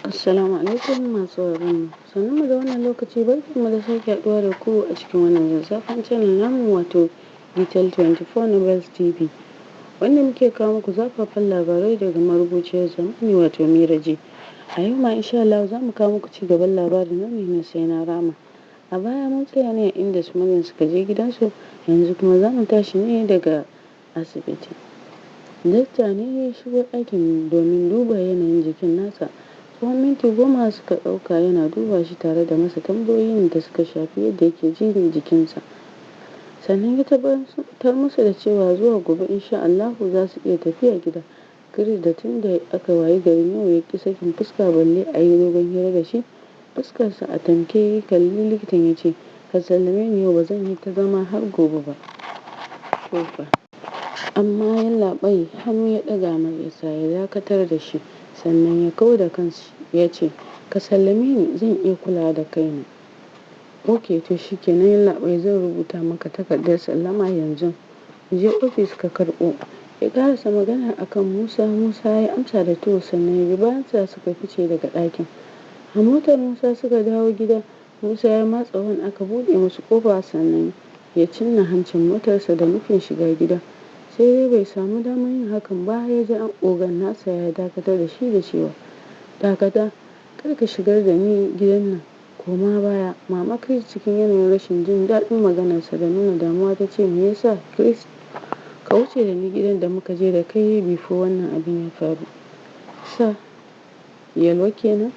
Assalamu alaikum masu sauraron mu. Sannun mu da wannan lokaci, barkan mu da sake haɗuwa da ku a cikin wannan zazzafan channel namu, wato Detail 24 Novels TV, wanda muke kawo muku zafafan labarai daga marubuciyar zamani, wato Mira J. A yau ma insha Allahu za mu kawo muku ci gaban labarin nan ne na Sai Na Rama. A baya mun tsaya ne a inda su Maryam suka je gidansu, yanzu kuma za mu tashi ne daga asibiti. Dakta ne ya shigo ɗakin domin duba yanayin jikin nasa. Tsawon minti 10 suka ɗauka yana duba shi tare da masa tambayoyin da suka shafi yadda yake jin jikinsa. Sannan ya tabbatar musu da cewa zuwa gobe insha Allahu za su iya tafiya gida. Chris da tun da aka wayi garin yau ya ƙi sakin fuska balle a yi dogon hira da shi. Fuskarsa a tamke ya kalli likitan ya ce, "Ka sallame ni yau, ba zan yi ta zama har gobe ba." To fa. Amma yallaɓai hannu ya ɗaga masa ya dakatar da shi, sannan ya kau da kansa ya ce, "Ka sallame ni, zan iya kulawa da kaina." "Ok, to shikenan yallaɓai, zan rubuta maka takardar sallama yanzu. Je ofis ka karɓo." Ya ƙarasa magana akan Musa. Musa ya amsa da to, sannan ya bi bayansa suka fice daga ɗakin. A motar Musa suka dawo gida. Musa ya matsa hon aka buɗe musu ƙofa, sannan ya cinna hancin motarsa da nufin shiga gida. Sai dai bai samu damar yin hakan ba, ya ji ogan nasa ya dakatar da shi da cewa, "Dakata, kar ka shigar da ni gidan nan, koma baya." Mama Chris cikin yanayin rashin jin daɗin maganarsa da nuna damuwa ta ce, "Me yasa, Chris? Ka wuce da ni gidan da muka je da kai before wannan abin ya faru." "Sir, Yalwa kenan?"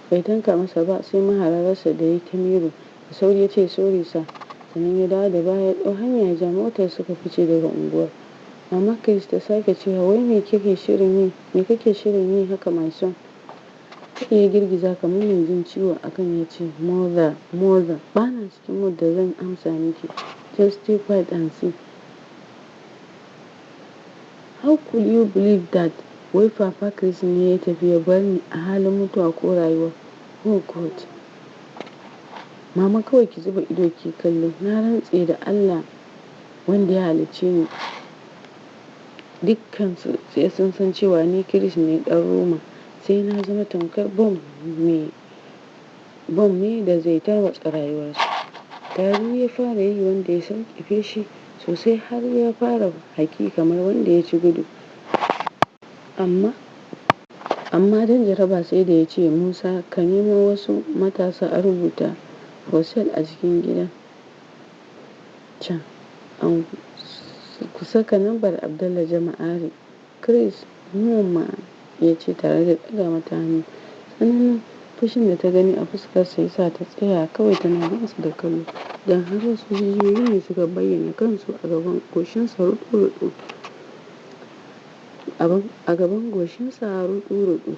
Bai tanka masa ba sai ma hararsa da ya ta miro. Da sauri ya ce, "Sorry, sir." Sannan ya dawo da baya, ya ɗau hanya, ya ja motar suka fice daga unguwar. Mama Chris ta sake cewa, "Wai me kake shirin yi, me kake shirin yi haka, my son?" Kai ya girgiza kamar mai jin ciwo akan ya ce, "Mother, mother, bana cikin mood da zan amsa miki. Just stay quiet and see." How could you believe that? Wai Papa Chris ne ya tafi ya bar ni a halin mutuwa ko rayuwa. Oh God. Mama, kawai ki zuba ido ki kallo. Na rantse da Allah wanda ya halicce ni, dukkansu sai sun san cewa ni Chris ne ɗan Roma. Sai na zama tamkar bom ne da zai tarwatsa rayuwarsu. Tari ya fara yi wanda ya sarƙafe shi sosai har ya fara haki kamar wanda ya ci gudu. Amma don jaraba sai da ya ce, "Musa, ka nemo wasu matasa a rubuta for sale a jikin gidan can. An ku saka lambar Abdallah Jama'are." "Chris, no ma," ya ce tare da ɗaga mata hannu. Tsananin fushin da ta gani a fuskarsa ya sa ta tsaya kawai tana bin sa da kallo. Don har wasu jijiyoyi ne suka bayyana kansu a gaban goshinsa ruɗu-ruɗu. A gaban goshinsa ruɗu-ruɗu.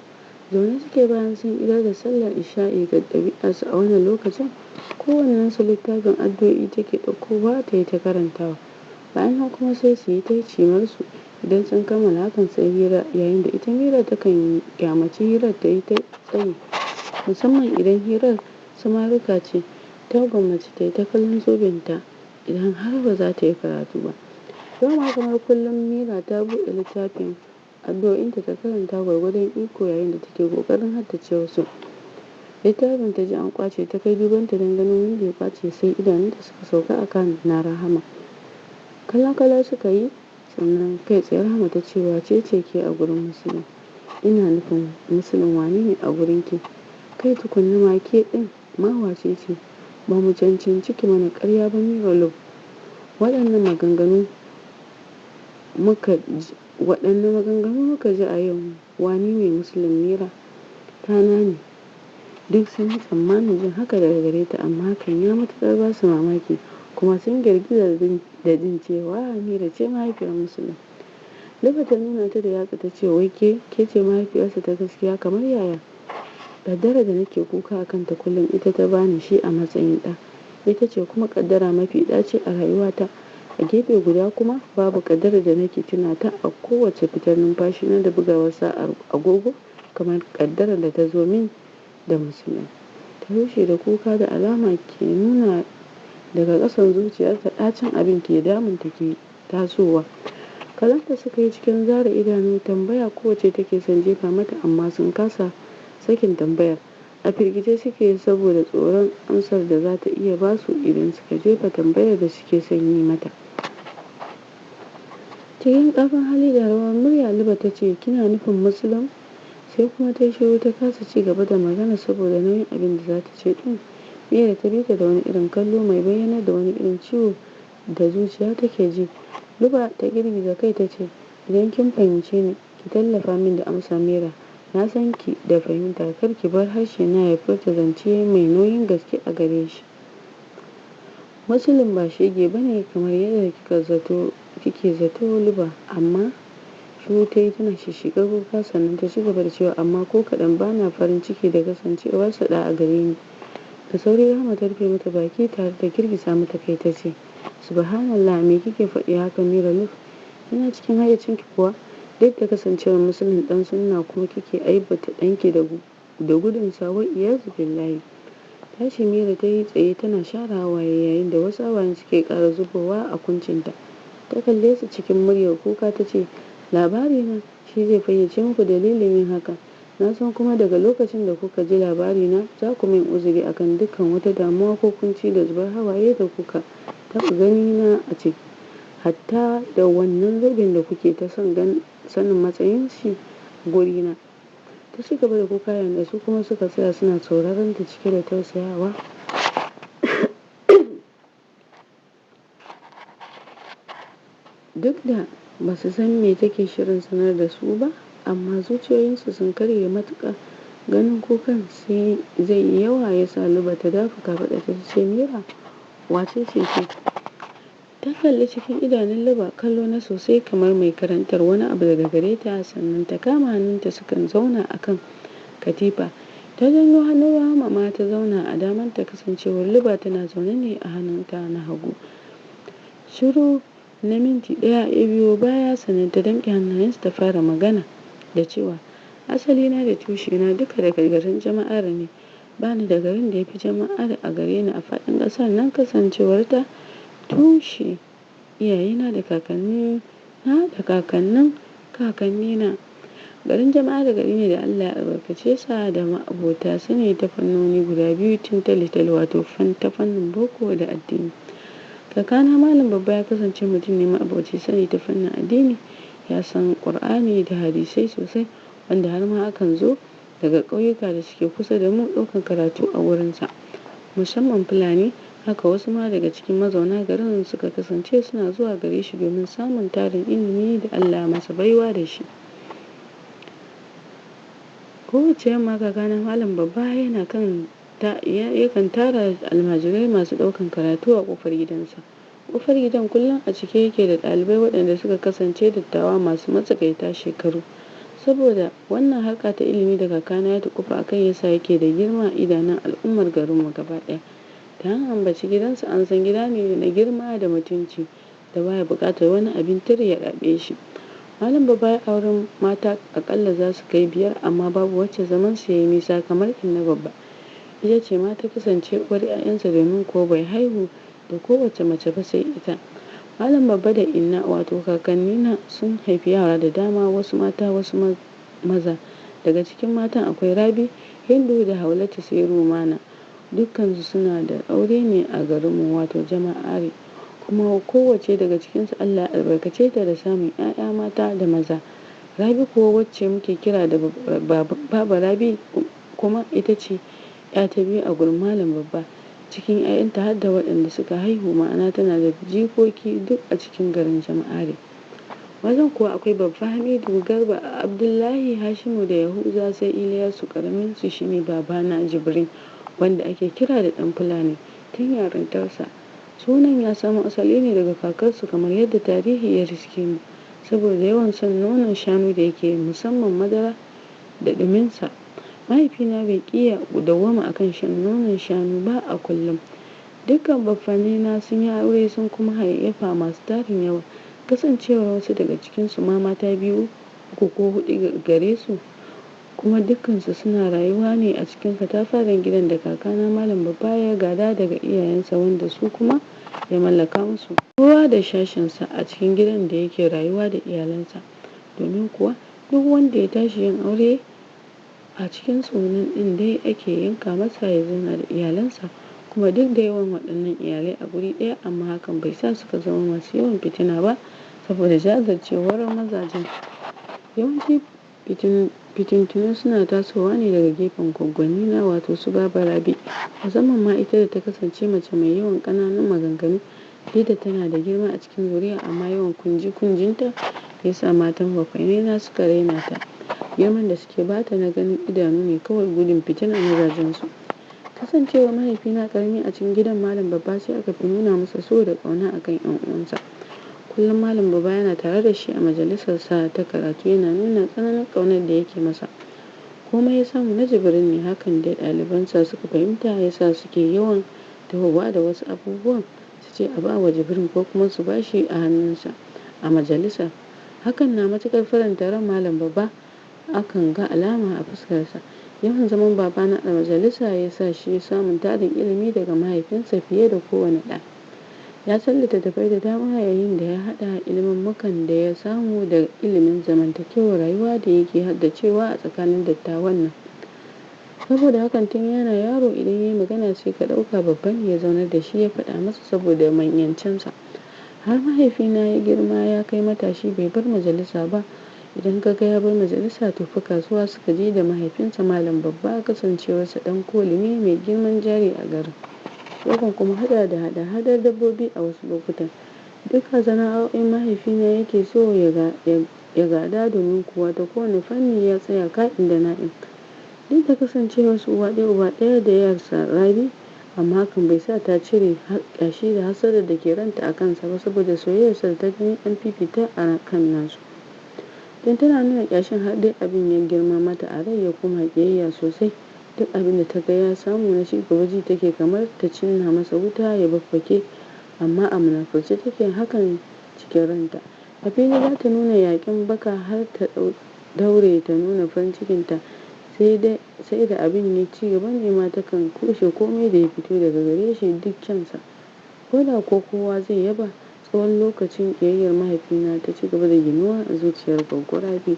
Zaune suke bayan sun idar da sallar isha'i. Ga ɗabi'arsu a wannan lokacin, kowannensu littafin addu'o'i take ɗaukowa ta yi ta karantawa. Bayan nan kuma sai su yi ta cimarsu. Idan sun kammala hakan sai hira, yayin da ita Mira takan kyamaci hirar ta yi ta tsayi, musamman idan hirar samarika ce. Ta gwammaci ta yi ta kallon zobenta idan har ba za ta yi karatu ba. Yau ma kamar kullum Mira ta buɗe littafin addu'o'inta ta karanta gwargwadon iko yayin da take ƙoƙarin haddace wasu. Littafin ta ji an ƙwace. Ta kai dubanta don ganin wanda ya ƙwace, sai idanunta suka sauka a kan na Rahama. Kallon kallo suka yi, sannan kai tsaye Rahama ta ce, "Wace ce ke a gurin Muslim? Ina nufin, Muslim wane ne a gurin ki? Kai, tukunna ma ke ɗin ma wace ce? Ba mu cancanci ki mana ƙarya ba, Mira love. Waɗanne maganganu muka ji a yau? Wane ne Muslim, Mira?" "Ɗana ne." Duk sun yi tsammanin jin haka daga gare ta, amma hakan ya matuƙar ba su mamaki, kuma sun girgiza da jin cewa Mira ce mahaifiyar Muslim. Luba ta nuna ta da yatsa ta ce, "Wai ke, ke ce mahaifiyarsa ta gaskiya kamar yaya? Ƙaddarar da nake kuka a kanta kullum ita ta bani shi a matsayin ɗa. Ita ce kuma ƙaddara mafi ɗaci a rayuwata. A gefe guda kuma babu ƙaddarar da nake tuna ta a kowace fitar numfashi na da bugawar sa'ar agogo kamar ƙaddarar da ta zo min da Muslim." Ta rushe da kuka da alama ke nuna daga ƙasan zuciyarta ɗacin abin ke damunta ke tasowa. Kallonta suka yi cikin zare idanu, tambaya kowacce take son jefa mata amma sun kasa. sakin tambayar. A firgice suke saboda tsoron amsar da za ta iya ba su idan suka jefa tambayar da suke son yi mata. Cikin ƙarfin hali da rawar murya Luba ta ce, "Kina nufin Muslim?" Sai kuma ta yi shiru ta kasa ci gaba da magana saboda nauyin abin da za ta ce ɗin. Mira ta bi ta da wani irin kallo mai bayyanar da wani irin ciwo da zuciya take ji. Luba ta girgiza kai ta ce, "Idan kin fahimce ni, ki tallafa min da amsa Mira. Na san ki da fahimta, kar ki bar harshe na ya furta zance mai nauyin gaske a gare shi. Muslim ba shege ba ne kamar yadda kika zato kike zato Luba, amma..." Shiru ta yi tana shishshekar kuka sannan ta ci gaba da cewa, "Amma ko kaɗan ba na farin ciki da kasancewarsa ɗa a gare ni." Da sauri Rahama ta rufe mata baki tare da girgiza mata kai ta ce, "Subhanallah, me kike faɗi haka Mira Luf? Kina cikin hayyacinki kuwa? Duk da kasancewar Muslim ɗan sunna kuma kike aibata ɗanki da gudunsa, wa iyazu billahi." Tashi Mira ta yi tsaye tana share hawaye yayin da wasu hawayen suke ƙara zubowa a kuncinta. Ta kalle su cikin muryar kuka ta ce, "Labarina shi zai fayyace muku dalilin yin haka. Na san kuma daga lokacin da kuka ji labarina za ku min uzuri akan dukkan wata damuwa ko kunci da zubar hawaye da kuka taɓa ganina a ciki. Hatta da wannan zoben da kuke ta son sanin matsayin shi gurina." Ta ci gaba da kuka yayin da su kuma suka tsaya suna sauraron ta cike da tausayawa. Duk da ba su san me take shirin sanar da su ba, amma zuciyoyinsu sun karye matuƙa. Ganin kukan sai zai yi yawa ya sa Luba ta dafa kafaɗarta ta ce, "Mira, wace ce ke?" Ta kalli cikin idanun Luba kallo na sosai kamar mai karantar wani abu daga gare ta, sannan ta kama hannunta suka zauna a kan katifa. Ta janyo hannun Rahama ma ta zauna a damanta, kasancewar Luba tana zaune ne a hannunta na hagu. Shiru na minti ɗaya ya biyo baya, sannan ta damƙe hannayensu ta fara magana da cewa, "Asalina da tushena duka daga garin Jama'are ne. Ba ni da garin da ya fi Jama'are a gare ni a faɗin ƙasar nan, kasancewarta tushe iyayena da kakanni na da kakannin kakannina. Garin Jama'are gari ne da Allah ya albarkace sa da ma'abota sani ta fannoni guda biyu tun tale-tale, wato ta fannin boko da addini. Kakana Malam Babba ya kasance mutum ne ma'aboci sani ta fannin addini, ya san Ƙur'ani da hadisai sosai, wanda har ma akan zo daga ƙauyuka da suke kusa da mu ɗaukan karatu a wurinsa, musamman Fulani. Haka wasu ma daga cikin mazauna garin suka kasance suna zuwa gare shi domin samun tarin ilimi da Allah ya masa baiwa da shi. Kowace yamma kakana Malam Babba yana kan ta yakan tara almajirai masu ɗaukan karatu a ƙofar gidansa. Ƙofar gidan kullum a cike yake da ɗalibai waɗanda suka kasance dattawa masu matsakaita shekaru. Saboda wannan harka ta ilimi da kakana ya duƙufa a kai yasa yake da girma a idanun al'ummar garinmu gaba ɗaya. Da an ambaci gidansa an san gida ne na girma da mutunci da baya buƙatar wani abin tire ya raɓe shi. Malam Babba ya auri mata aƙalla za su kai 5, amma babu wacce zamansu ya yi nisa kamar Inna Babba. Ita ce ma ta kasance uwar 'ya'yansa, domin kuwa bai haihu da kowace mace ba sai ita. Malam Babba da Inna, wato kakannina, sun haifi yara da dama, wasu mata wasu maza. Daga cikin matan akwai Rabi, Hindu da Haulatu, sai Rumana. Dukkansu suna da aure ne a garinmu, wato Jama'are. Kuma kowacce daga cikinsu Allah ya albarkace ta da samun 'ya'ya mata da maza. Rabi kuwa, wacce muke kira da Baba Rabi, kuma ita ce 'ya ta biyu a gurin Malam Babba. Cikin 'ya'yanta har da waɗanda suka haihu, ma'ana tana da jikoki duk a cikin garin Jama'are. Mazan kuwa akwai Babba Hamidu, Garba, Abdullahi, Hashimu da Yahuza, sai Iliyasu. Ƙaramin su shine babana Jibrin, wanda ake kira da ɗan Fulani tun yarintarsa. Sunan ya samo asali ne daga kakarsu kamar yadda tarihi ya riske mu, saboda yawan son nonon shanu da yake, musamman madara da ɗuminsa. Mahaifina bai ƙi ya dawwama akan shan nonon shanu ba a kullum. Dukkan baffannina sun yi aure sun kuma hayayyafa masu tarin yawa. Kasancewar wasu daga cikinsu ma mata 2, 3 ko 4 gare su, kuma dukkansu suna rayuwa ne a cikin katafaren gidan da kakana Malam Babba ya gada daga iyayensa, wanda su kuma ya mallaka musu. Kowa da shashinsa a cikin gidan da yake rayuwa da iyalansa. Domin kuwa duk wanda ya tashi yin aure A cikin tsugunan ɗin dai ake yanka masa ya zauna da iyalansa. Kuma duk da yawan waɗannan iyalai a guri ɗaya, amma hakan bai sa suka zama masu yawan fitina ba saboda jajircewar mazajen. Yawanci fitintunu suna tasowa ne daga gefen gwaggwanni na, wato su Baba Rabi, musamman ma ita da ta kasance mace mai yawan ƙananun maganganu. Duk da tana da girma a cikin zuriya, amma yawan kunji kunjinta ya sa matan baffanaina suka raina ta. Girman da suke bata na ganin idanu ne kawai gudun fitinar mazajensu. Kasancewar mahaifina ƙarami a cikin gidan Malam Babba, sai aka fi nuna masa so da ƙauna akan ƴan uwansa. Kullum Malam Babba yana tare da shi a majalisarsa ta karatu, yana nuna tsananin ƙaunar da yake masa. Komai ya samu na Jibrin ne, hakan da ɗalibansa suka fahimta ya sa suke yawan tahowa da wasu abubuwan su ce a ba wa Jibrin ko kuma su ba shi a hannunsa a majalisa. Hakan na matuƙar faranta ran Malam Babba, akan ga alama a fuskarsa. Yawan zaman babana a majalisa ya sa shi samun tarin ilimi daga mahaifinsa fiye da kowane ɗa. Ya san littattafai da dama yayin da ya haɗa ilimummukan da ya samu da ilimin zamantakewar rayuwa da yake haddacewa a tsakanin dattawan nan. Saboda hakan tun yana yaro idan ya yi magana sai ka ɗauka babba ne ya zaunar da shi ya faɗa masa saboda manyancinsa. Har mahaifina ya girma ya kai matashi bai bar majalisa ba. Idan ka ga ya bar majalisa, to fa kasuwa suka je da mahaifinsa Malam Babba, kasancewarsa ɗan koli ne mai girman jari a garin. Yakan kuma haɗa da hada-hadar dabbobi a wasu lokutan. Duka sana'o'in mahaifina yake so ya gada, domin kuwa ta kowane fanni ya tsaya ka'in da na'in. Duk da kasancewarsu uwa ɗaya uba ɗaya da yarsa Rabi, amma hakan bai sa ta cire ƙyashi da hasadar da ke ranta a kansa ba, saboda soyayyarsa da ta gani an fifita a kan nasu. Tun tana nuna ƙyashin har dai abin ya girma mata a rai ya koma ƙiyayya sosai. Duk abin da ta ga ya samu na ci gaba ji take kamar ta cinna masa wuta ya babbake, amma a munafurce take hakan cikin ranta. A fili za ta nuna yaƙin baka har ta daure ta nuna farin cikinta, sai da abin ya ci gaba ne ma takan kushe komai da ya fito daga gare shi duk kyansa. Ko da ko kowa zai yaba, tsawon lokacin ƙiyayyar mahaifina ta ci gaba da ginuwa a zuciyar Gwaggo Rabi.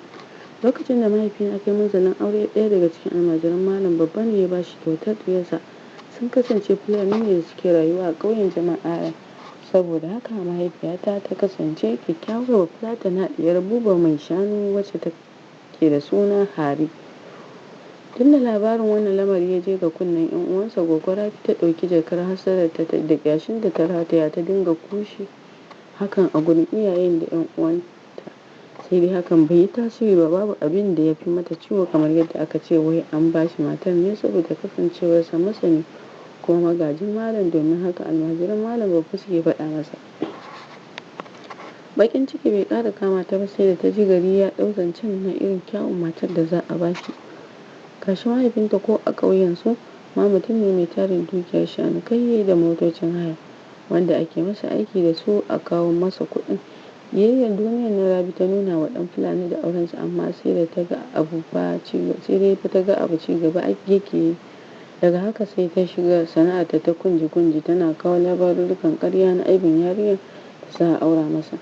Lokacin da mahaifina kai munzalin aure, ɗaya daga cikin almajiran Malam Babba ne ya ba shi kyautar ɗiyarsa. Sun kasance Fulani ne da suke rayuwa a ƙauyen Jama'ara. Saboda haka mahaifiyata ta kasance kyakkyawar Bafulatana ɗiyar Buba mai shanu wacce take da suna Hari. Tun da labarin wannan lamari ya je ga kunnen ƴan uwansa, Gwaggo Rabi ta ɗauki jakar hasadarta da ƙyashin da ta rataya ta dinga kushe hakan a gurin iyayen da ƴan uwanta. Sai dai hakan bai yi tasiri ba, babu abin da ya fi mata ciwo kamar yadda aka ce wai an ba shi matar ne saboda kasancewarsa masani kuma magajin malam, domin haka almajiran Malam Babba suke faɗa masa. Baƙin ciki bai ƙara kama ta ba sai da ta ji gari ya ɗau zancen na irin kyawun matar da za a ba shi. Gashi mahaifinta ko a ƙauyensu ma mutum ne mai tarin dukiyar shanukai da motocin haya, wanda ake masa aiki da su a kawo masa kuɗin. Ƙiyayyar duniyar nan Rabi ta nuna wa ɗan Fulani da aurensa, amma sai da ta ga abu sai dai fa ta ga abu ci gaba yake yi. Daga haka sai ta shiga sana'arta ta kunji-kunji, tana kawo labarurrukan ƙarya na aibin yarinyar da za a aura masa.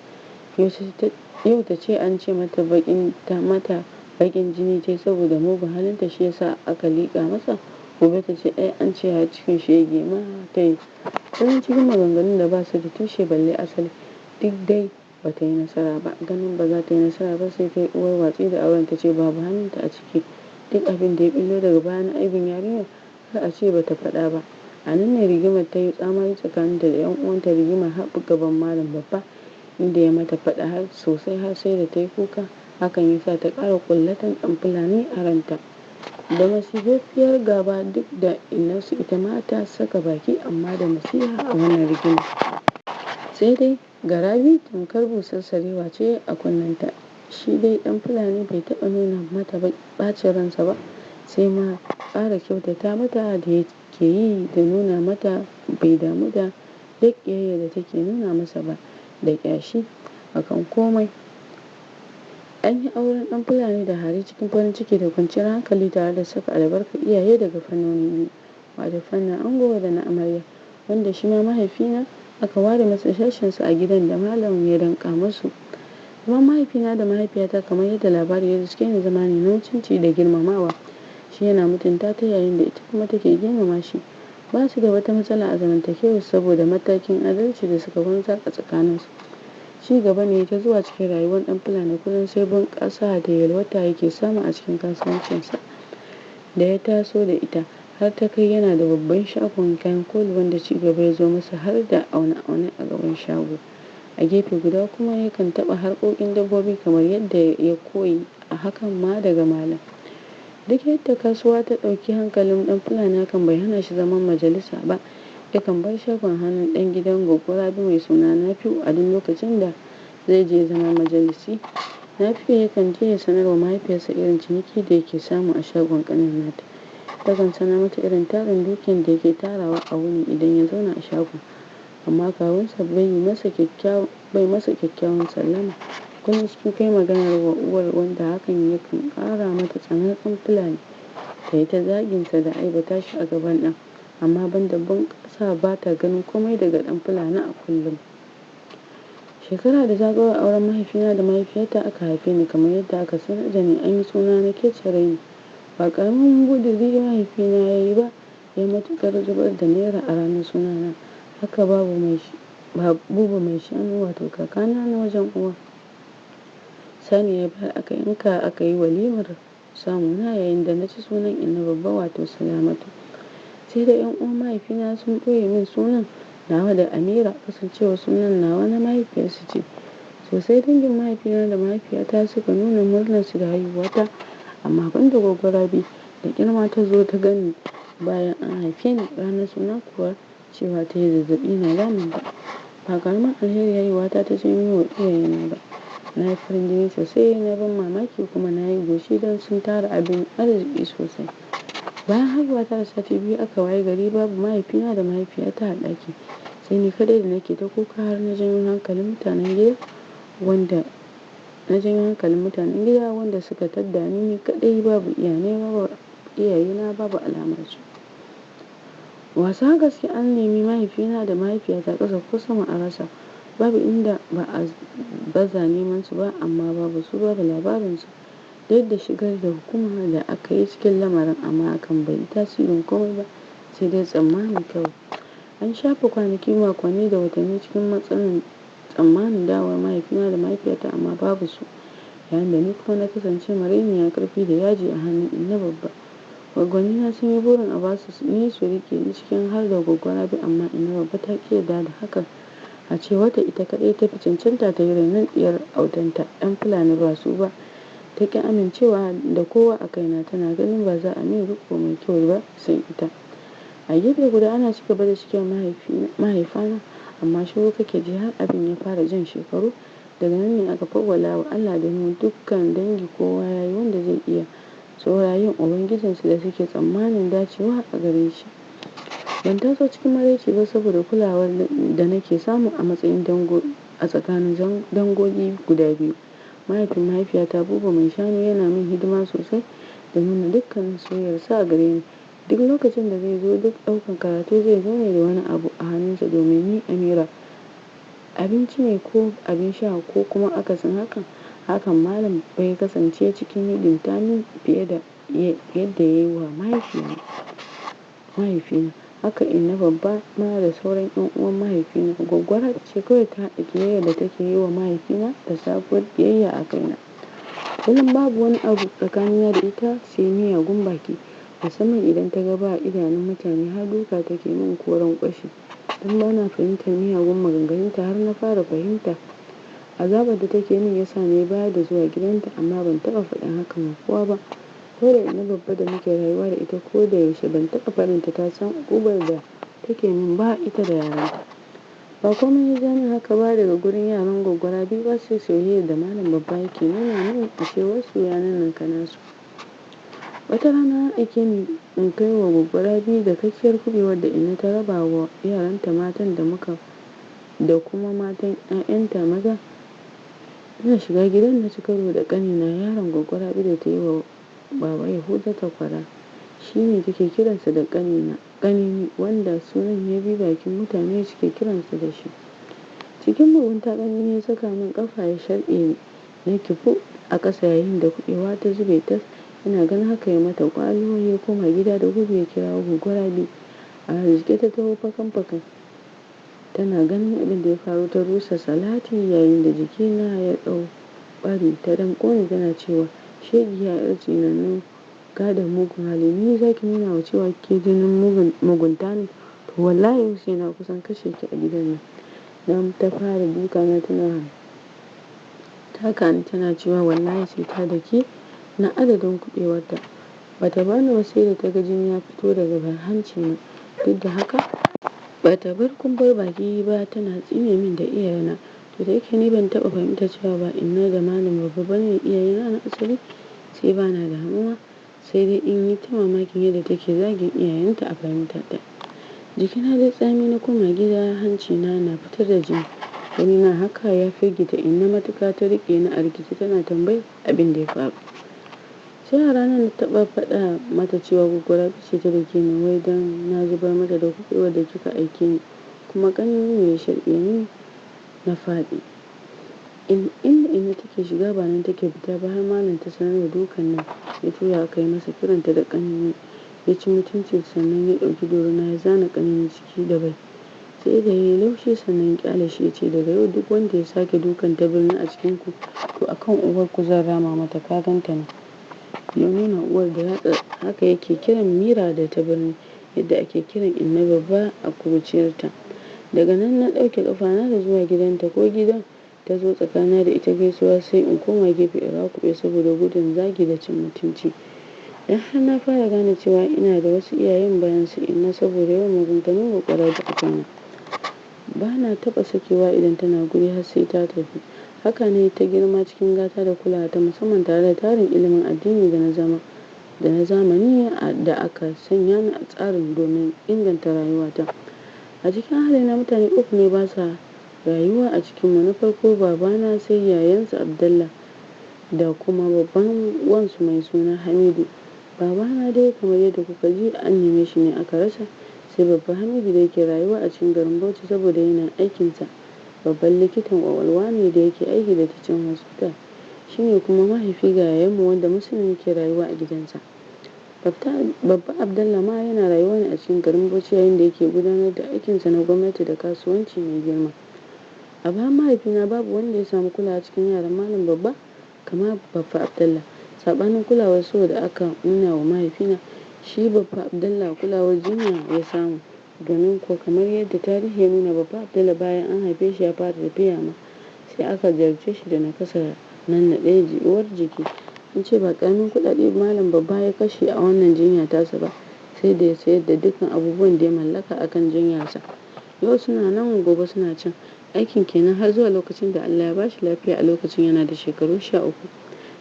Yau ta ce an ce mata baƙin ta mata baƙin jini tai saboda mugun halinta, shi yasa aka liƙa masa. Gobe ta ce ai an ce har cikin shege ma ta yi. Kullum cikin maganganun da ba su da tushe balle asali, duk dai ba ta yi nasara ba. Ganin ba za ta yi nasara ba sai ta yi uwar watsi da auren, ta ce babu hannunta a ciki. Duk abin da ya ɓullo daga baya na aibin yarinyar, kar a ce ba ta faɗa ba. A nan ne rigimar ta yi tsamari tsakaninta da ƴan uwanta, rigimar har gaban Malam Babba, inda ya mata faɗa har sosai har sai da ta yi kuka. Hakan ya sa ta ƙara ƙullatan ɗan Fulani a ranta. Da masifaffiyar gaba, duk da innarsu ita ma ta saka baki amma da nasiha a wannan rigima. Sai dai ga Rabi tamkar busar sarewa ce a kunnenta. Shi dai ɗan Fulani bai taɓa nuna mata ɓacin ransa ba, sai ma ƙara kyautata mata da yake yi da nuna mata bai damu da duk ƙiyayyar da take nuna masa ba da ƙyashi akan komai. An yi auren ɗan Fulani da Hari cikin farin ciki da kwanciyar hankali tare da saka albarkar iyaye daga fannoni biyu, wato fannin ango da na amarya, wanda shi ma mahaifina aka ware masa sashensa a gidan da malam ya danƙa masu. Zaman mahaifina da mahaifiyata, kamar yadda labari ya riske ni, zama ne na mutunci da girmamawa. Shi yana mutunta ta yayin da ita kuma take girmama shi. Ba su da wata matsala a zamantakewarsu saboda matakin adalci da suka wanzar a tsakaninsu. Ci gaba ne ta zuwa cikin rayuwar ɗan Fulani, kullum sai bunƙasa da yalwata yake samu a cikin kasuwancinsa da ya taso da ita, har ta kai yana da babban shagon kayan koli wanda ci gaba ya zo masa har da aune-aune a gaban shago. A gefe guda kuma yakan taɓa harkokin dabbobi kamar yadda ya koyi a hakan ma daga malam. Duk yadda kasuwa ta ɗauki hankalin ɗan Fulani, hakan bai hana shi zaman majalisa ba. Yakan bar shagon hannun ɗan gidan Goggo Rabi mai suna Nafi'u a duk lokacin da zai je zama majalisi. Nafi'u yakan je ya sanar wa mahaifiyarsa irin ciniki da yake samu a shagon ƙanin nata. Yakan sanar mata irin tarin dukiyar da yake tarawa a wuni idan ya zauna a shagon. Amma kawunsa bai masa kyakkyawan sallama. Kullum cikin kai maganar wa uwar, wanda hakan yakan ƙara mata tsanar ɗan Fulani. Ta yi ta zaginsa da aibata shi a gaban ɗan. Amma banda bunƙasa ba ta ganin komai daga ɗan Fulani a kullum. Shekara da zagayowar auren mahaifina da mahaifiyata aka haife ni, kamar yadda aka sanar da ni an yi suna na kece raini. Ba ƙaramin ƙudiri mahaifina ya yi ba, ya matuƙar zubar da naira a ranar sunana. Haka babu mai Buba mai shanu, wato kakana na wajen uwa. Saniya ya bayar aka yanka aka yi walimar samuna, yayin da na ci sunan inna babba, wato Salamatu. Sai dai 'yan uwan mahaifina sun ɓoye min sunan nawa da Amira, kasancewar sunan nawa na mahaifiyarsu ce. Sosai dangin mahaifina da mahaifiyata suka nuna murnarsu da haihuwata, amma banda Goggo Rabi da ƙyar ta zo ta gani bayan an haife ni. Ranar suna kuwa cewa ta yi zazzaɓi na damunta. Ba ƙaramin alheri haihuwata ta janyo wa iyayena ba. Na yi farin jini sosai na ban mamaki, kuma na yi goshi don sun tara abin arziki sosai. Bayan haihuwata da sati 2 aka waye gari babu mahaifina da mahaifiyata a ɗaki. Sai ni kaɗai da nake ta kuka har na janyo hankalin mutanen gida wanda suka tadda ni kaɗai, babu iyayena, babu alamar su. Wasa gaske an nemi mahaifina da mahaifiyata ƙasa ko sama a rasa. Babu inda ba a baza neman su ba, amma babu su, babu labarin su. Duk da shigar da hukuma da aka yi cikin lamarin, amma hakan bai yi tasirin komai ba, sai dai tsammani kawai. An shafe kwanaki, makonni da watanni cikin matsalan tsammanin dawowar mahaifina da mahaifiyata, amma babu su. Yayin da ni kuma na kasance marainiya ƙarfi da yaji a hannun inna babba. Gwaggwannina sun yi burin a basu ni su riƙe ni, cikin har da Goggo Rabi, amma inna babba ta ƙi yarda da hakan. A cewarta ita kaɗai ta fi cancanta ta yi rainon ɗiyar autanta, ɗan Fulani ba su ba. Ta ƙi amincewa da kowa a kaina, tana ganin ba za a min riƙo mai kyau ba sai ita. A gefe guda ana ci gaba da cigiyar mahaifana, amma shiru kake ji har abin ya fara jan shekaru. Daga nan ne aka fawwala wa Allah domin dukkan dangi kowa ya yi wanda zai iya, saura yin ubangijinsu da suke tsammanin dacewa a gare shi. Ban taso cikin maraici ba saboda kulawar da nake samu a matsayin dango a tsakanin dangogi guda biyu. Mahaifin mahaifiyata Buba mai shanu yana min hidima sosai da nuna dukkanin soyayyarsa a gare ni. Duk lokacin da zai zo duk ɗaukan karatu, zai zo ne da wani abu a hannunsa domin ni Amira. Abinci ne ko abin sha ko kuma akasin hakan. Hakan malam bai kasance cikin hidimta min fiye da yadda ya yi wa mahaifina. Haka inna babba ma da sauran 'yan uwan mahaifina. Goggo Rabi ce kawai ta haɗa ƙiyayyar da take yi wa mahaifina da sabuwar ƙiyayya a kaina. Kullum babu wani abu tsakanina da ita sai miyagun baki, musamman idan ta ga ba idanun mutane, har duka take min ko rankwashi. Tun bana fahimtar miyagun maganganunta har na fara fahimta. Azabar da take min ya sa na yi baya da zuwa gidanta, amma ban taɓa faɗin hakan wa kowa ba. Ko da inna babba da muke rayuwa da ita ko da yaushe, ban taɓa barinta ta san uƙubar da take min ba, ita da yaranta. Ba komai ya ja min haka ba daga gurin yaran Goggo Rabi ba sai soyayyar da malam babba yake nuna min, a cewar su ya ninninka nasu. Wata rana an aike ni in kai wa Goggo Rabi dakakkiyar kuɓewar da inna ta raba wa yaranta matan da kuma matan 'ya'yanta maza. Ina shiga gidan na ci karo da ƙanina, yaron Goggo Rabi da ta yi wa Baba Yahuza takwara. Shi ne take kiransa da ƙanini, wanda sunan ya bi bakin mutane suke kiransa da shi. Cikin mugunta ƙanini ya saka min ƙafa ya sharɓe ni. Na kifu a ƙasa yayin da kuɓewa ta zube tas. Ina ganin haka ya mata ƙwalo, ya koma gida da gudu ya kirawo Goggo Rabi. A hargitse ta taho fakan fakan. Tana ganin abin da ya faru ta rusa salati yayin da jikina ya ɗau ɓari. Ta damƙo ni tana cewa, shegiya 'yar tsinannu, gadon mugun hali, ni zaki nuna wa cewa ke jinin mugun mugunta ne? To wallahi yau sai na kusan kashe ki a gidan nan. Nan ta fara duka na, tana taka ni, tana cewa wallahi sai ta dake na adadin kuɓewarta. Bata bani ba sai da ta ga jini ya fito daga hanci na. Duk da haka bata bar kumfar baki ba, tana tsine min da iyayena. To da yake ni ban taɓa fahimtar cewa ba inna da malam babba bane iyayena na asali, sai bana damuwa, sai dai in yi ta mamakin yadda take zagin iyayenta a fahimtarta. Jikina dai tsami, na koma gida hanci na na fitar da jini. Ganina haka ya firgita inna matuƙa, ta riƙe ni a rikice tana tambayar abin da ya faru. Sai a ranar na taɓa faɗa mata cewa Goggo Rabi ce ta dake ni, wai don na zubar mata da kuɓewar da kika aike ni, kuma ƙanini ne ya sharɓe ni na faɗi. Inda inna take shiga ba nan take fita ba, har malam ta sanar da dukan nan, ya tura aka yi masa kiranta da ƙanini, ya ci mutuncin, sannan ya ɗauki dorina ya zana ƙanini ciki da bai. Sai da ya yi laushi sannan ya ƙyale shi, ya ce daga yau duk wanda ya sake dukan ta birni a cikin ku, to akan uwarku zan rama mata, ka ganta nan. Ya nuna uwar da yatsa, haka yake kiran Mira da ta birni yadda ake kiran inna babba a kuruciyarta. Daga nan na ɗauke ƙafana da zuwa gidanta, ko gidan ta zo tsakanina da ita gaisuwa sai in koma gefe in rakuɓe saboda gudun zagi da cin mutunci. Dan har na fara gane cewa ina da wasu iyayen bayan su inna saboda yawan maganganun Goggo Rabi a kaina. Ba na taɓa sakewa idan tana guri har sai ta tafi. Haka ne ta girma cikin gata da kulawa ta musamman, tare da tarin ilimin addini da na zama da na zamani da aka sanya ni a tsarin domin inganta rayuwata. A cikin ahalina mutane uku ne ba sa rayuwa a cikinmu. Na farko babana, sai yayansa Abdallah, da kuma babban wansu mai suna Hamidu. Babana dai kamar yadda kuka ji an neme shi ne aka rasa, sai babba Hamidu da yake rayuwa a cikin garin Bauchi saboda yana aikinsa. Babban likitan ƙwaƙwalwa ne da yake aiki da Teaching Hospital. Shi ne kuma mahaifi ga yayanmu wanda Muslim yake rayuwa a gidansa. Babba Abdallah ma yana rayuwa ne a cikin garin Bauchi yayin da yake gudanar da aikinsa na gwamnati da kasuwanci mai girma. A bayan mahaifina babu wanda ya samu kulawa cikin yaran malam babba kamar Baffa Abdallah. Saɓanin kulawar so da aka nuna wa mahaifina, shi Baffa Abdallah kulawar jinya ya samu. Domin kuwa kamar yadda tarihi ya nuna, Baffa Abdallah bayan an haife shi ya fara tafiya ma sai aka jarabce shi da nakasar nannaɗewar jiki. An ce ba ƙaramin kuɗaɗe malam babba ya kashe a wannan jinya tasa ba, sai da ya sayar da dukkan abubuwan da ya mallaka akan jinyarsa. Yau suna nan, gobe suna can. Aikin kenan har zuwa lokacin da Allah ya bashi lafiya, a lokacin yana da shekaru 13.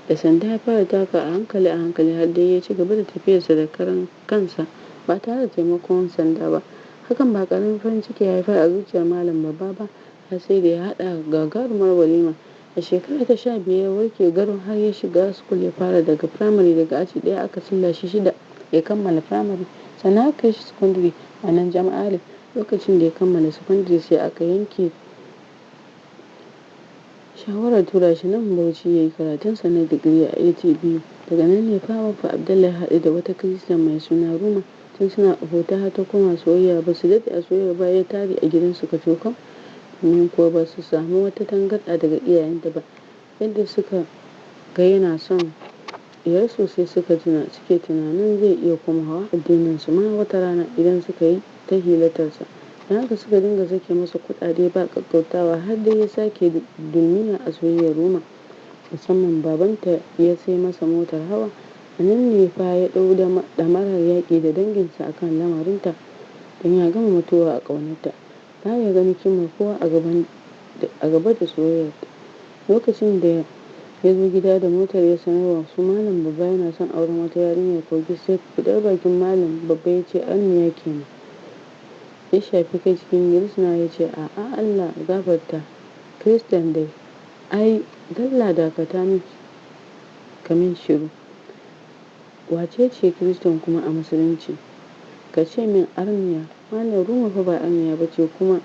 Da sanda ya fara taka a hankali a hankali har dai ya ci gaba da tafiyarsa da karan kansa ba tare da taimakon sanda ba. Hakan ba ƙaramin farin ciki ya haifar a zuciyar malam babba ba, har sai da ya haɗa gagarumar walima. A shekara ta 15 ya warke garau har ya shiga school, ya fara daga firamare, daga aji ɗaya aka cilla shi shida ya kammala firamare, sannan aka kai shi secondary a nan Jama'are. Lokacin da ya kammala secondary sai aka yanke shawarar tura shi nan Bauchi ya yi karatunsa na digiri a ATBU. Daga nan ne fa Baffa Abdallah ya haɗu da wata Kiristan mai suna Ruma. Tun suna abota har ta koma soyayya, ba su daɗe a soyayya ba ya tare a gidansu kacokam, domin kuwa ba su samu wata tangarɗa daga iyayenta ba. Yadda suka ga yana son diyarsu sai suka suke tunanin zai iya komawa addininsu ma wata rana idan suka yi ta hilatarsa. Don haka suka dinga sake masa kuɗaɗe ba ƙaƙƙautawa har dai ya sake dulmiya a soyayyar Ruma. Musamman babanta ya sai masa motar hawa. A nan ne fa ya ɗau ɗamarar yaƙi da danginsa a kan lamarinta, don ya gama mutuwa a ƙaunarta. Ba ya ganin kimar kowa a gaba da soyayyarta. Lokacin da ya zo gida da motar ya sanarwa su malam babba yana son auren wata yarinyar Kogi, sai fitar bakin malam babba ya ce arniya kenan. Ya shafi kai cikin risinawa ya ce a'a, Allah gafarta, Kiristan dai. Ai dalla dakata min ka min shiru. Wace ce Kiristan kuma a musulunci? Ka ce min arniya. Malam, Ruma fa ba arniya ba ce, kuma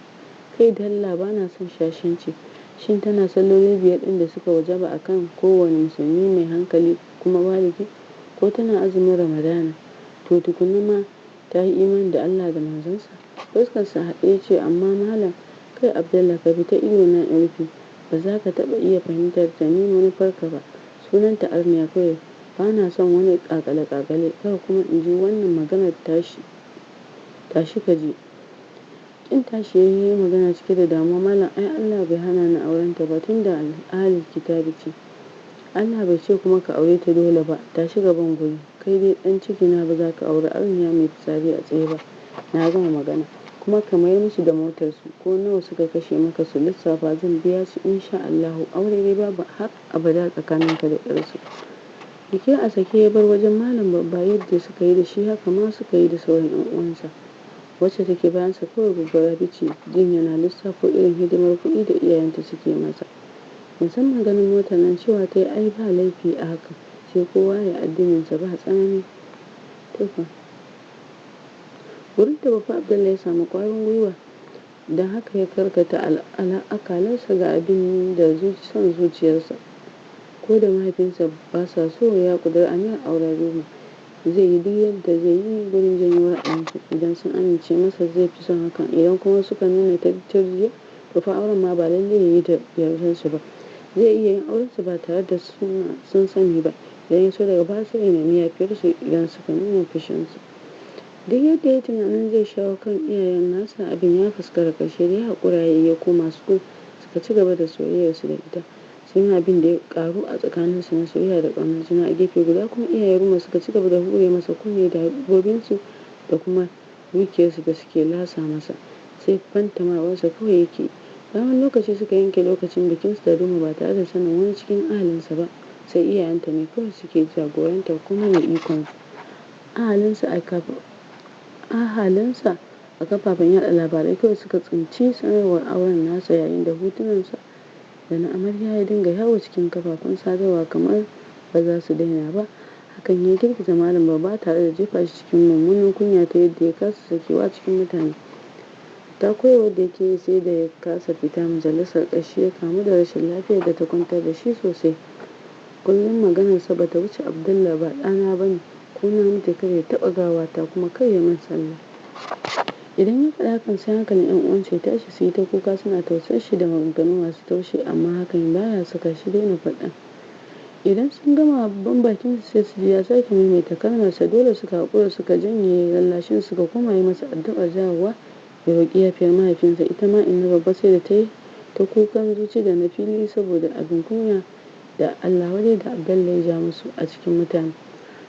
kai dalla ba na son shashanci. Shin tana salloli 5 ɗin da suka wajaba a kan kowane musulmi mai hankali kuma baligi? Ko tana azumin Ramadana? To tukunna ma ta yi imani da Allah da manzonsa? Fuskarsa a haɗe ya ce, amma malam, kai Abdallah, ka fita ido na in rufe. Ba za ka taɓa iya fahimtar ta ni manufarka ba. Sunanta arniya kawai. Ba na son wani ƙaƙale-ƙaƙale. Kar kuma in ji wannan maganar tashi. Tashi ka je. Ƙin tashi ya yi magana cike da damuwa, malam, ai Allah bai hana ni aurenta ba tunda ahlul kitabi ce. Allah bai ce kuma ka aure ta dole ba. Tashi gaban guri. Kai dai ɗan cikina, ba za ka auri arniya mai fitsari a tsaye ba. Na gama magana. Kuma ka mayar musu da motarsu, ko nawa suka kashe maka su lissafa, zan biya su insha Allahu. Aure dai babu har abada tsakaninka da ƴarsu. Jiki a sake ya bar wajen malam Babba. Yadda suka yi da shi, haka ma suka yi da sauran 'yan uwansa. Wacce take bayansa kawai Goggo Rabi ce, jin yana lissafo irin hidimar kuɗi da iyayenta suke masa. Musamman ganin motar nan, cewa ta yi ai ba laifi a hakan, sai kowa ya addininsa ba tsanani. To fa. Wurin da Baffa Abdallah ya samu ƙwarin gwiwa, don haka ya karkata akalarsa ga abin da son zuciyarsa. Ko da mahaifinsa ba sa so, ya ƙudiri aniyar auren Ruma. Zai yi duk yadda zai yi gurin janyo ra'ayinsu. Idan sun amince masa, zai fi son hakan. Idan kuma suka nuna turjiya, to fa auren ma ba lallai ya yi da yardarsu ba. Zai iya yin aurensu ba tare da sun sani ba. Idan ya so, daga baya sai ya nemi yafiyarsu idan suka nuna fushinsu. Duk yadda ya tunanin zai shawo kan iyayen nasa, abin ya faskara. Ƙarshe dai haƙura ya yi, ya koma school, suka ci gaba da soyayyarsu da ita. Sai ma abin da ya ƙaru a tsakaninsu na soyayya da ƙaunar juna. A gefe guda kuma, iyayen Ruma suka ci gaba da hure masa kunne da habobinsu da kuma dukiyarsu da suke lasa masa. Sai fantamawarsa kawai yake. Bayan wani lokaci suka yanke lokacin bikinsu da Ruma ba tare da sanin wani cikin ahalinsa ba, sai iyayenta ne kawai suke jagorantar komai da ikon ahalinsa. A kafafen yaɗa labarai kawai suka tsinci sanarwar auren nasa, yayin da hotunansa da na amarya ya dinga yawo cikin kafafen sadarwa kamar ba za su daina ba. Hakan ya girgiza malam Babba tare da jefa shi cikin mummunan kunya, ta yadda ya kasa sakewa cikin mutane. Ta koyarwar da yake yi, sai da ya kasa fita majalisar. Ƙarshe ya kamu da rashin lafiyar da ta kwantar da shi sosai. Kullum maganarsa bata wuce, "Abdallah ba ɗana ba ne, ko na mutu kar ya taɓa gawata, kuma kar ya min sallah." Idan ya faɗi hakan, sai hankalin 'yan uwansa ya tashi, su yi ta kuka suna tausar shi da maganganu masu taushi, amma hakan baya saka shi daina faɗa. Idan sun gama babban bakin su, sai su ji ya sake maimaita kalmarsa. Dole suka haƙura, suka janye lallashin, suka koma yi masa addu'ar dawowa ya roƙi yafiyar mahaifinsa. Ita ma inna Babba sai da ta yi ta kukan zuci da na fili saboda abin kunya da Allah wadai da Abdallah ya ja musu a cikin mutane.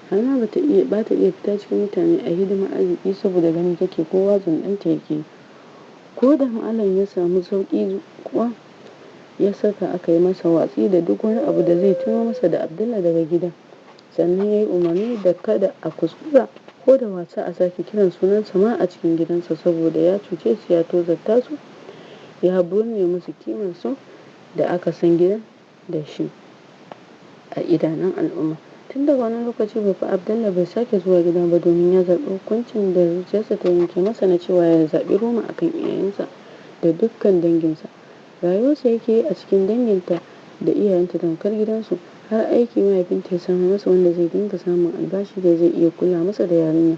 Har ma bata iya fita cikin mutane a hidimar arziki saboda gani take kowa zunɗanta yake. Ko da malam ya samu sauƙi kuwa, ya saka aka yi masa watsi da duk wani abu da zai tuno masa da Abdallah daga gidan. Sannan ya yi umarni da kada a kuskura ko da wasa a sake kiran sunansa ma a cikin gidansa, saboda ya cuce su, ya tozarta su, ya burne musu kimarsu da aka san gidan da shi a idanun al'umma. Tun daga wannan lokaci Baffa Abdallah bai sake zuwa gidan ba, domin ya zaɓi hukuncin da zuciyarsa ta yanke masa na cewa ya zaɓi Ruma akan iyayensa da dukkan danginsa. Rayuwarsa yake yi a cikin danginta da iyayenta tamkar gidansu. Har aiki mahaifinta ya samo masa wanda zai dinga samun albashi da zai iya kula masa da yarinya.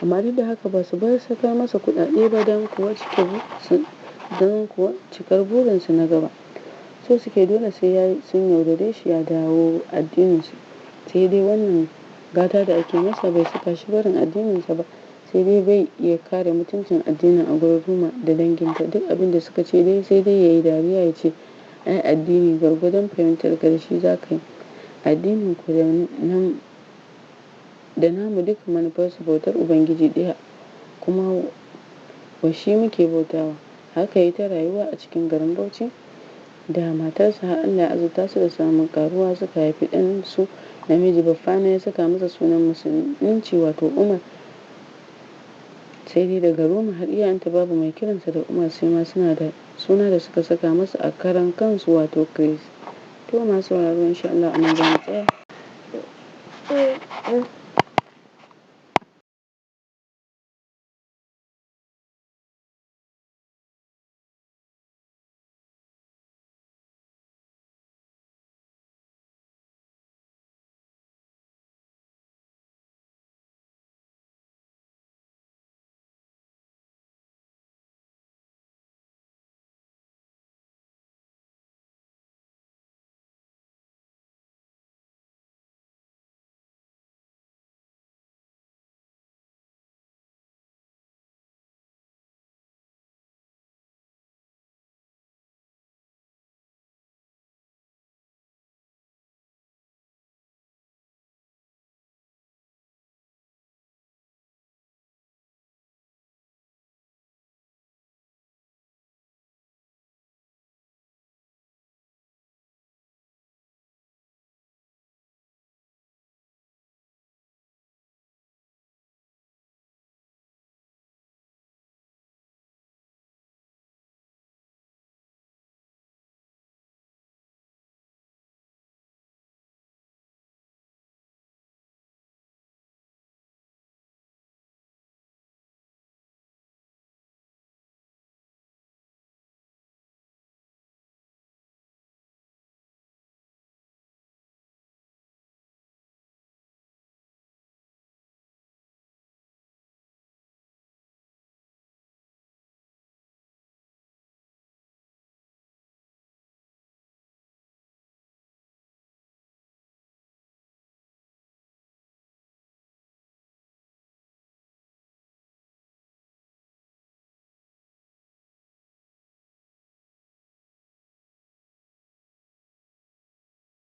Amma duk da haka ba su bar sakar masa kuɗaɗe ba, don kuwa cikar burinsu na gaba. So suke dole sai sun yaudare shi ya dawo addininsu. Sai dai wannan gata da ake masa bai saka shi barin addininsa ba, sai dai bai iya kare mutuncin addinin a gurin Ruma da danginta. Duk abin da suka ce dai, sai dai ya yi dariya ya ce, "Ai addini gwargwadon fahimtar ka da shi za ka yi. Addinin ku da namu duka manufarsu bautar Ubangiji ɗaya, kuma wa shi muke bautawa." Haka ya yi ta rayuwa a cikin garin Bauchi da matarsa har Allah ya azurta su da samun ƙaruwa, suka haifi ɗansu namiji. Baffana ya saka masa sunan musulunci, wato Umar. Sai dai daga Ruma har iyayenta babu mai kiransa da Umar, sai ma suna da suna da suka saka masa a karan kansu, wato Chris. To, masu sauraro, insha Allah a nan za mu tsaya.